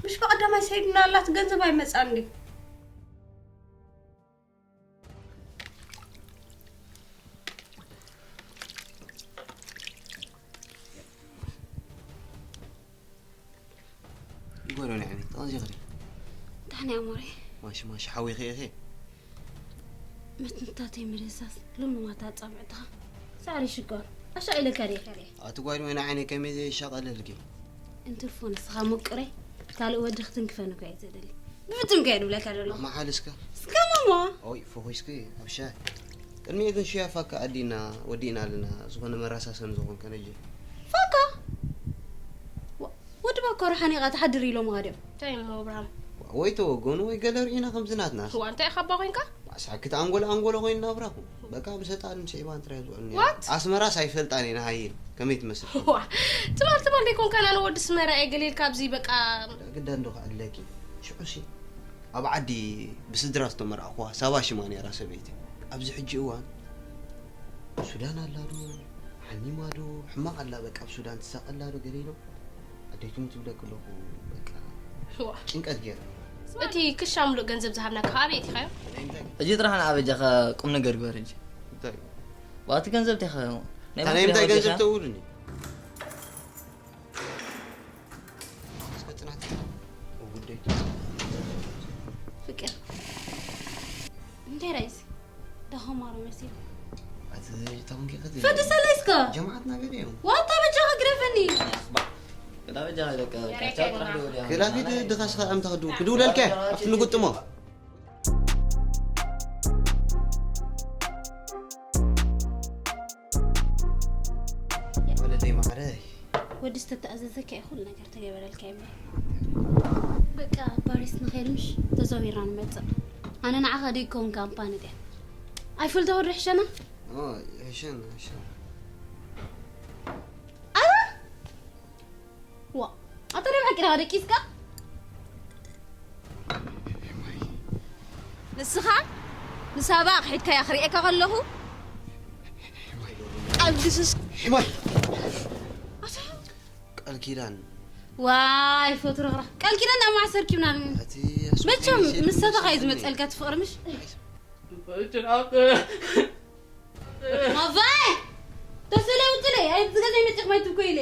ምሽ ብቐዳማይ ሰይድና ኣላት ገንዘብ ኣይመጻን ድዩ? ይጎሎ ንዕኒ ተቐንዚ ኽሪ እንታይ ናይ ኣሞሬ ማሽ ማሽ ሓዊኺ ኢኺ ምትንታተይ ምድህሳስ ሎሚ ማታ ጻብዕትኻ ሳዕሪ ሽጓር ኣሻ ኢለ ከሪኸ ኣቲ ጓል ወይ ንዓይኒ ከመይ ዘይሻቐለልኪ እንትርፎ ንስኻ ምቁረይ ካልእ ወዲ ክትንክፈኒ እኮ እየ ዘደሊ ብፍጹም ከየ ድብለካ ዘሎ መሓል እስከ እስከ ማማ ኦይ ፈኺስኪ ኣብ ሻሂ ቅድሚኡ ግን ሽያ ፋካ ኣዲና ወዲእና ኣለና ዝኾነ መረሳሰኒ ዝኾንከ ነጂ ፋካ ወዲ ባኮ ረሓኒቓ ትሓድር ኢሎምኻ ድዮም እንታይ እሞ ኣብርሃም ወይ ተወገኑ ወይ ገለ ርኢና ከምዚ ናትና እዋ እንታይ ኢኻ ኣባ ኮይንካ ሳክት ኣንጎሎ ኣንጎሎ ኮይኑ ናብራኹ በቃ ብሰጣን ስዒባን ጥራይ ዝውዕል ነይሩ What? ኣስመራስ ኣይፈልጣን እየ ንሃይል ከመይ ትመስል ዋ ትባል ትባል ደይኮንካ ናነ ወዲ ስመራ እየ ገሊልካ ኣብዚ በቃ ግዳ እንዶ ከዕለኪ ሽዑሲ ኣብ ዓዲ ብስድራ ዝተመርዓኹዋ ሳባ ሽማ ነይራ ሰበይቲ ኣብዚ ሕጂ እዋን ሱዳን ኣላ ዶ ሓሚማ ዶ ሕማቕ ኣላ በቃ ኣብ ሱዳን ትሳቐ ኣላ ዶ ገለ ኢሎም ኣደይትሙ ትብለኪ ኣለኹ በቃ ዋ ጭንቀት ገይረ እቲ ክሻ ምሉእ ገንዘብ ዝሃብናካ ኣበይ እቲኻዮ እጂ ጥራሕ ንዓ በጃኻ ቁም ነገር ግበር እጂ እንታይ ባቲ ገንዘብ ቴኻ ናይ እንታይ ገንዘብ ተውሉኒ እስከ ጽናት ጉዳይ ፍቅር እንታይ ራይዝ ደኸማሮ መሲል ኣቲ ታውን ኬኸት ፈዲ ሰለይ እስከ ጀማዓትና ገለ እዮም ዋታ በጃኻ ግረፈኒ ገዳ በጃኻ ደቀ ጫጫ ጥራሕ ዶ ወዲያ ክላፊት ድኻስኻ ኣምታ ክድውልከ ኣብቲ ንጉጥሞ ወለደይ ማዕረ ወዲ ዝተተኣዘዘካ እዩ ኩሉ ነገር ተገበረልካ እምበር በቃ ፓሪስ ንኸይድ ምሽ ተዘዊርና ንመፅእ ኣነ ንዓኻ ደይከውን ካምፓኒ ድያ ኣይፈልቶ ወዲ ሕሸና ሕሸን ሕሸን ኣረ ዋ ኣታ ደም ሓቂና ደቂስካ ንስኻ ንሳባ ክሒድካያ ክርእየካ ከለኹ ቀልዲ ስስ ሕማይ ቃል ኪዳን ዋይ ፈትረኽራ ቃል ኪዳን ናብ ማዕሰር ኪብና እቲ መቸም ምሰተኻ እዩ ዝመፀልካ ትፍቕሪ ምሽ ማቫይ ተስለይ ውፅለይ ኣይትገዛይ መፅኽ ማይትብኮ ኢለ